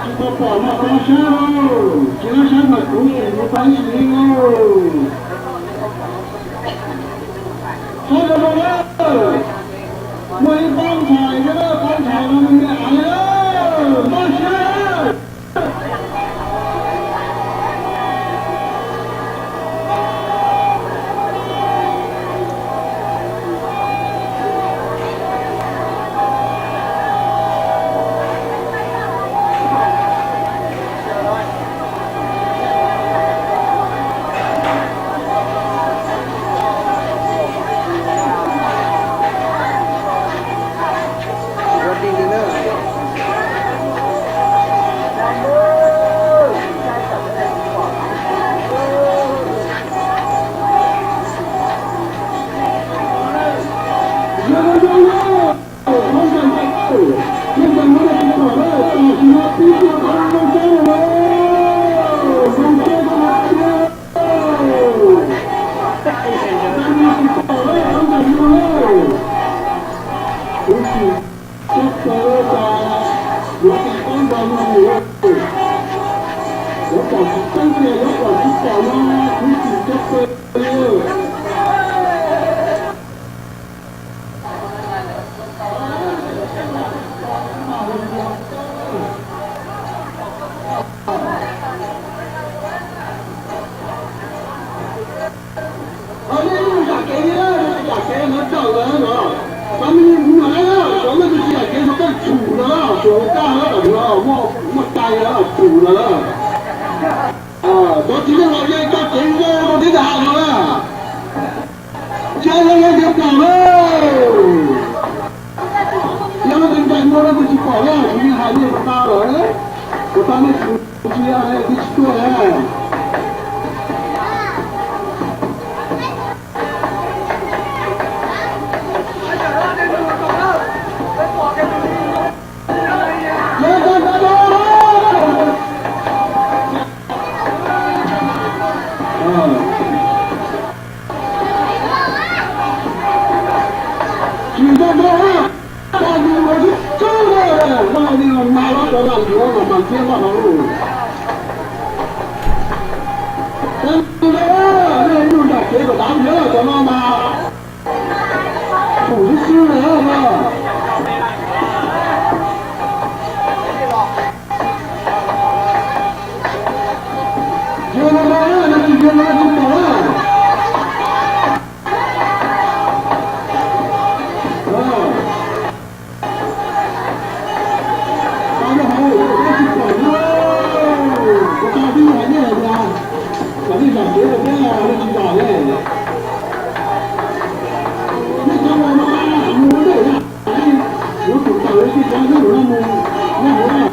Tsis tau pom mas pab sab lauj, tsis pab sab mas kuv tseem mus pab ib sim neej lauj. Sab zoo zoo lawm, muaj ib pab ntxhais thiab, pab ntxhais no me me aiv lawm, mob siab. Ho nej ib lub zam kev li, zam kev ntawd tawm lawm los, cov me nyuam na, cov nej tus tsis zam kev suav kaj tshum lawm, suav kaj lawm, muaj tais lawm, tshum lawm. Cov tsis yeej los yeej coj kev zoo rau teb chaws no na. Tsis yog yog tias pom lawm, yog leej twg ncaim muag leej twg tsis pom na, kuv yeej hais nej puas tau lawm, puas tau nej tsis tsis tuaj na. Tus ib xwb na. Yog no no, yog tsis yog no tsis pom na. Tau yog hauv, tsis pom na. Kuv tau tib hais nej hais tias kom nej zam kev rau peb, nej tsis zam ne. Nej cov no no, mus ua ntej na. Yuav tsum tawm li tib cov nyob mus no mus, nej mus na.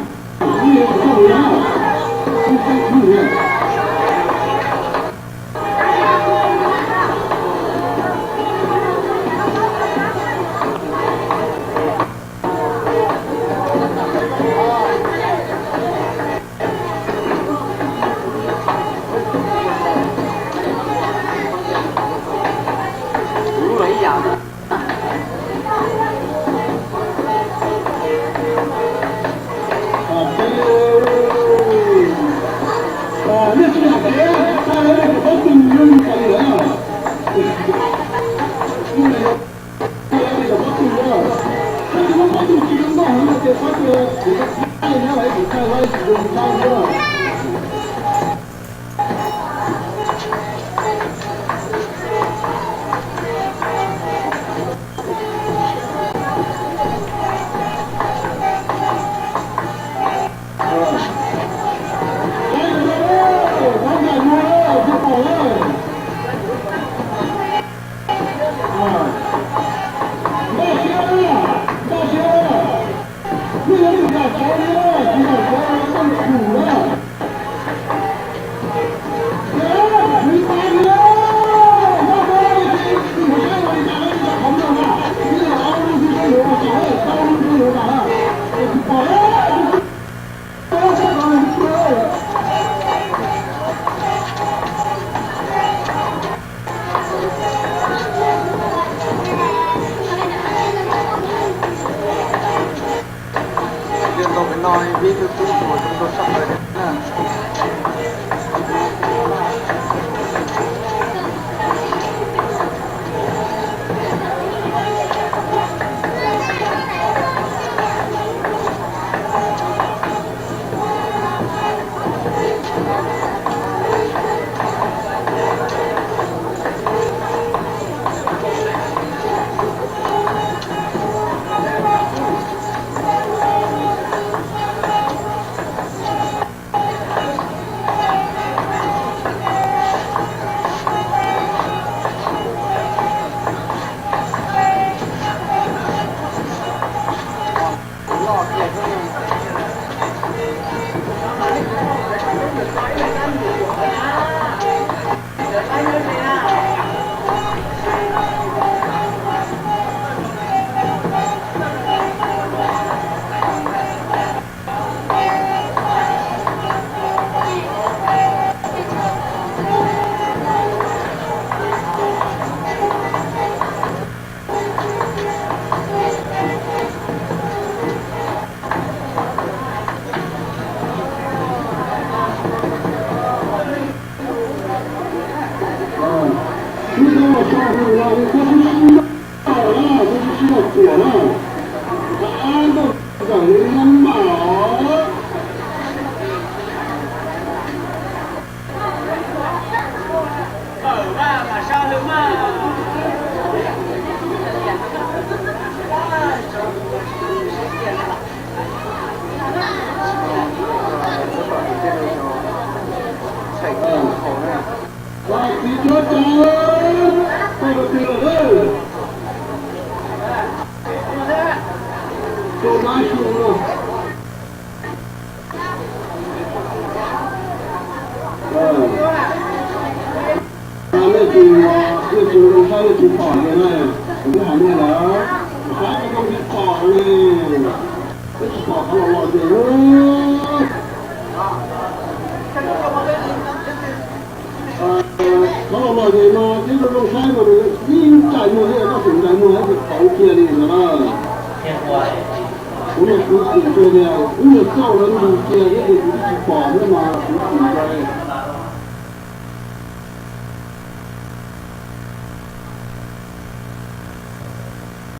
Ib tug los so hwm los li koj twb sib noj na, koj twb sib noj txiam na. Ab, noj txawm li maj mam os. Txiv cuab cawv, koj tus twg lawm? Tus nab xyu no. Nej tsis, nej tsis zoo saib nej tsis pom li na. Kuv twb hais nej lawm, saib nej tsis pom li, nej tsis pom qhov los los ces. Qhov los los ces no twb zoo zoo saib mas nws yeej ntsais muag thiab, koj tseem ntsais muag thiab tseem pauv cia li no na. Kuv niam kuv txiv tias wb niag xauj lawv nrug cia thiab ces kuv twb tsis pom thiab mas kuv txiv tias